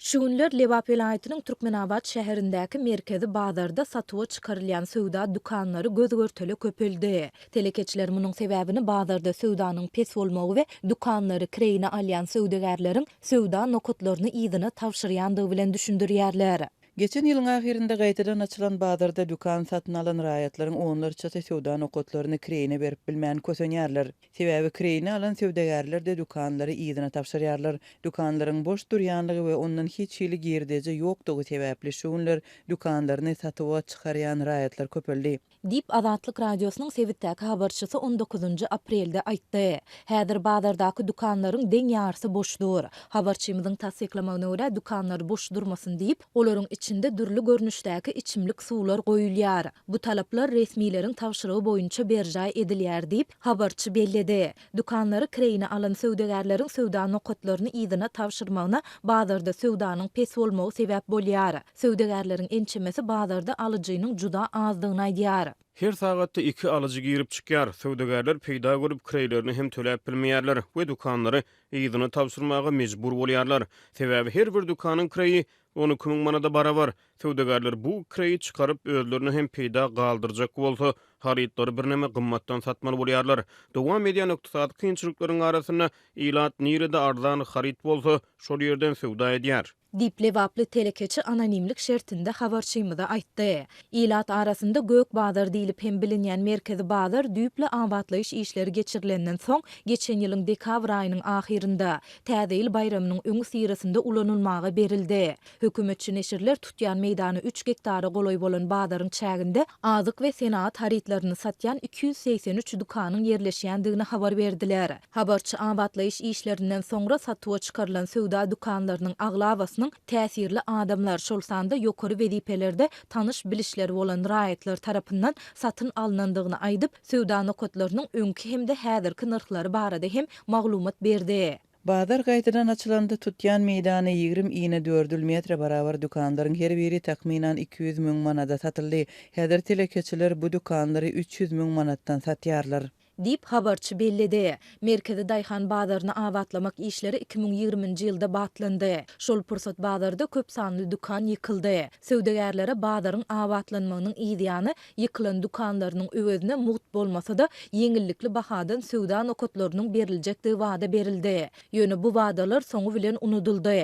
Şu günler Lebap welaýatynyň Türkmenabat şäherindäki merkezi bazarda satuwa çykarylýan söwda dükanlary göz-görtele köpeldi. Telekeçiler munuň sebäbini bazarda söwdanyň pes bolmagy we dükanlary kireýine alýan söwdagärleriň söwda nokatlaryny yzyna tabşyrýandygy bilen düşündirýärler. Geçen ýylyň ahyrynda gaýtadan açylan bazarda dükan satyn alan raýatlaryň onlarçasy söwda nokatlaryny kireýine berip bilmän kösenýärler. Sebäbi kireýine alan söwdagärler-de dükanlary yzyna tabşyrýarlar. Dükanlaryň boş durýanlygy we ondan hiç hili girdeji ýokdugy sebäpli şu günler dükanlaryny satuwa çykarýan raýatlar köpeldi. Diýip, Azatlyk Radiosynyň sebitdäki habarçysy on dokuzynjy aprelde aýtdy. Häzir bazardaky dükanlaryň deň ýarysy boş dur. Habarçymyzyň tassyklamagyna görä, dükanlar boş durmasyn diýip, olaryň içinde dürli görnüşdäki içimlik suwlar goýulýar. Bu talaplar resmileriň tabşyrygy boýunça berjaý edilýär diýip, habarçy belledi. Dükanlary kireýine alan söwdagärleriň söwda nokatlaryny yzyna tabşyrmagyna bazarda söwdanyň pes bolmagy sebäp bolýar. Söwdagärleriň ençemesi bazarda alyjynyň juda azdygyny aýdýar. Her sagatda iki alyjy girip çykýar. Söwdagärler peýda görüp, kireýlerini hem töläp bilmeýärler we dükanlary yzyna tabşyrmaga mejbur bolýarlar. Sebäbi her bir dükanyň kireýi 12 müň manada barabar. Söwdagärler bu kireýi çykaryp, özlerine hem peýda galdyrjak bolsa, harytlary birneme gymmatdan satmaly bolýarlar. Dowam edýän ykdysady kynçylyklaryň arasynda ilat nirede arzan haryt bolsa, şol ýerden söwda edýär. Diýip, lebaply telekeçi anonimlik şertinde habarçymyza aýtdy. Ilat arasynda Gök bazar diýlip hem bilinýän merkezi bazar düýpli abatlaýyş işleri geçirilenden soň, geçen ýylyň dekabr aýynyň ahyrynda, Täze ýyl baýramynyň öňüsyrasynda ulanylmaga berildi. Hökümetçi neşirler tutýan meýdany üç gektara golaý bolan bazaryň çäginde azyk we senagat harytlaryny satýan 283 dükanyň ýerleşýändigini habar berdiler. Habarçy abatlaýyş işlerinden soňra satuwa çykarylan söwda dükanlarynyň aglabasynyň täsirli adamlar, şol sanda ýokary wezipelerde tanyş-bilişleri bolan raýatlar tarapyndan satyn alnandygyny aýdyp, söwda nokatlarynyň öňki hem-de häzirki nyrhlary barada hem maglumat berdi. Bazar gaýtadan açylanda tutýan meýdany 20 inedördül metre barabar dükanlaryň her biri takmynan 200 müň manada satyldy. Häzir telekeçiler bu dükanlary 300 müň manatdan satýarlar. Diýip, habarçy belledi. Merkezi daýhan bazaryny abatlamak işleri 2020-nji ýylda batlandy. Şol pursat bazarda köp sanly dükan ýykyldy. Söwdagärlere bazaryň abatlanmagynyň yzýany ýykylan dükanlarynyň öwezine mugt bolmasa-da, ýeňillikli bahadan söwda nokatlarynyň beriljekdigi wada berildi. Ýöne bu wadalar soňy bilen unudyldy.